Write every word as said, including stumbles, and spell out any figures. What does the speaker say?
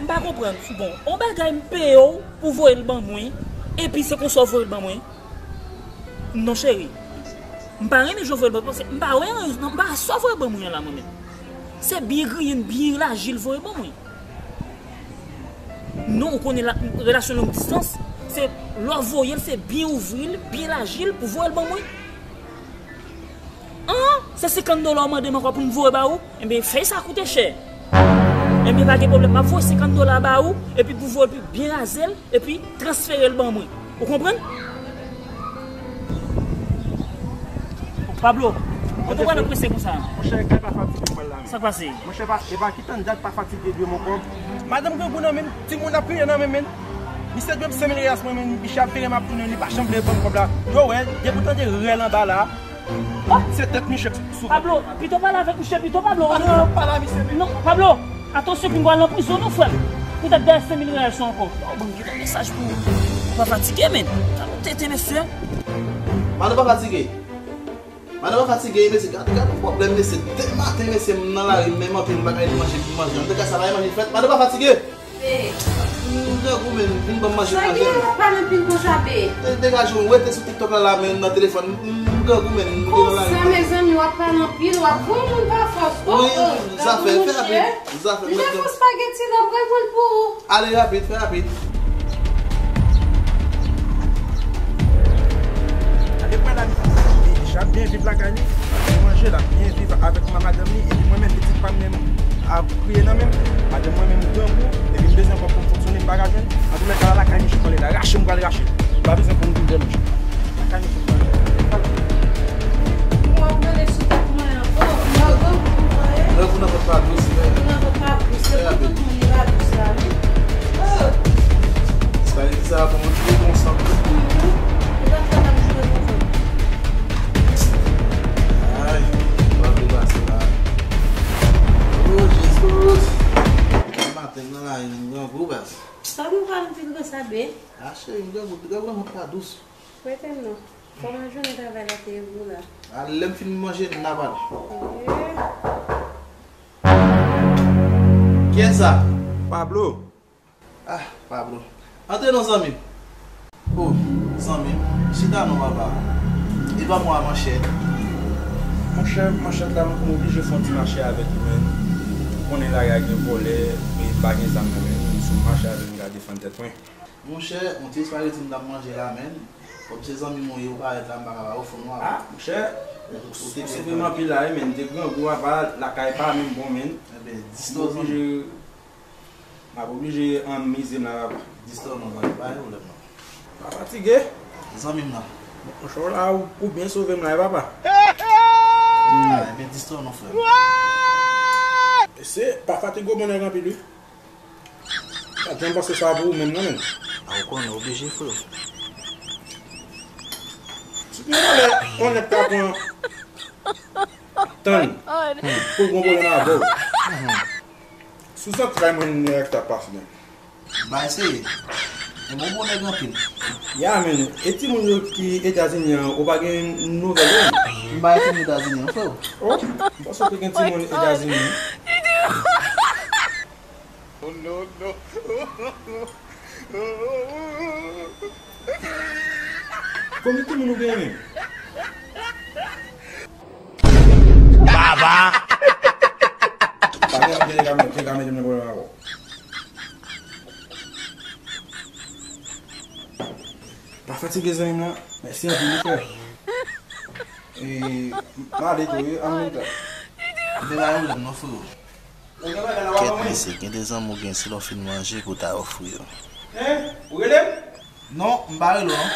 M pa konprann. Bon, on bagay m peye w pou voye l ban mwen, epi se konsa w voye l ban mwen. Non, cheri. M pa renmen jan w voye l ban mwen, paske m pa wè, non, m pa wè sa w voye ban mwen an la, mwen menm. Se byen griyen, byen laji l voye ban mwen. Non, ou konnen la, relasyon long distans, se lè w voye l, se byen ouvri l, byen laji l pou voye l ban mwen. An, se senkant dola w mande m ankò pou m voye ba ou? Enben, fèy sa koute chè. Enben, pa gen pwoblèm, m ap voye senkant dola ba ou, epi pou voye l pi byen raze l, epi transfere l ban mwen. Ou konprann? Pablo, kote w pral prese konsa? Monchè, kay pa fatige m pral la, men. Sa k pase? Monchè, pa, e pa ki tann dat pa fatige dwe mon kòb. Madanm grangou nan men m, timoun ap kriye nan men m, men. Misye dwe m senk mil reyal mwen, men misye ap veye m ap tounen, li pa janm vle ban m kòb la. Yo wè, depi w tande rèl anba la, oh, se tèt misye sou. Pablo, pito pale avèk misye, pito Pablo. Pa nan pale a misye, men. Non, Pablo, atansyon, pou m pral nan prizon, non, frè m. Poutèt dèyè senk mil reyal sa ankò. Oh, ban m kite mesaj pou ou. Ou pa fatige, men. Talon tete, mesye. Madanm pa fatige. Madanm pa fatige, mesye, gade, gade yon pwoblèm, mesye. Depi maten, mesye, m nan lari, m menm anpil, m pa ka jwenn manje pou m manje. An tou ka, sa pa gen manje fèt. Madanm pa fatige. Be. M grangou, men, vin ban m manje, manje. Sa gen w ap pale anpil konsa, be? De-, degaje w, rete sou TikTok la, la, men, nan telefòn. M, m grangou, men, m nan lari. Konsa, mezanmi, w ap pale anpil, w ap voye moun pa fòs. Oh, oh, gade yon bouche. Zafè, fè rapid, zafè, m fè fon espageti la, m pral pran l pou ou. Ale rapid, fè rapid. Gade pwen la, li deja byen viv lakay li, l ap byen manje, l ap byen viv avèk ma-, madanm li, epi mwen menm, pitit pa m menm ap kriye nan men m, madanm mwen menm grangou, epi m bezwen kòb pou m fonksyone, m pa ka jwenn. Antoulèka, lakay misye pale la, rache m pral rache. M pa bezwen pou m vin dèyè misye. Lakay misye pale. Ou ap rele sou tèt mwen ankò, m pa grangou pou mwen. Grangou nan vant pa dous, men. Grangou nan vant pa dous, se pou tout moun li pa dous la, wi. Oh! Sa vle di sa bon, li bon san. Mhm. Li pa fè m ap joure konsa. Ay, m ap depase la. Oh, Jezi. Maten nan lari, m grangou, baz. Sa nou pral anpil konsa, be? Ah, cheri, m grangou, grangou nan vant pa dous. Prete m non. Kòman jounen travay la te ye pou ou la? Ah, lè m fin manje, n a pale. Eh. Kiyès sa? Pablo. Ah, Pablo. Antre non, zanmi m. Oh, zanmi m, chita non, papa. E pa mwen a manchèt. Monchè, manchèt la, m oblije fè yon ti mache avèk li, men. Ou konnen lari a gen vòlè, e pa gen zam nan men m, si m mache avè l, m ka defann tèt mwen. Monchè, yon ti espageti m t ap manje la, men. Kòm se zanmi m ou ye, ou parèt la, m pa ka pa ofri w non, papa. Ah, monchè, ou, ou te sove m anpil la, wi, men. M te grangou, papa, lakay pa menm bon, men. Enben, dis dola, zanmi. M ap oblije anmize m la, papa. Dis dola non, zanmi, pa gen pwoblèm non. Pa fatige. Zanmi m nan. Monchè, w la, ou, ou byen sove m la, wi, papa. Ah, enben, dis dola non, frè m. Mesye, pa fatige w, bon nèg anpil, wi. Pa janm panse sa pou ou menm, non, men. Ah, ou konnen, oblije, frè. Si gen yon lè, yon nèg ka pran tan pou l gon pwoblèm avè w. Si w santi sa, mwen, nèg sa pase, men. M pa eseye. E bon, bon nèg anpil. Ya, men, e timoun yo ki Etazini an, ou pa gen nouvèl yo? M pa gen timoun Etazini an, frè. Oh, m panse w te gen timoun Etazini. Oh, no, no. Konbyen timoun ou gen menm? Baba! Pa gen, gen, gen, gen, gen, gen pwoblèm avè w. Pa fatige, zanmi m nan. Mèsi anpil, wi, frè. E, m ale tou, wi, an menm tan. M te ba yo lè m nan, frè. Kèt, mesye, gen de zanmi w gen, se lè w fin manje pou w ta ofri yo. Hein? Ou rele m? Non, m pa rele w, non.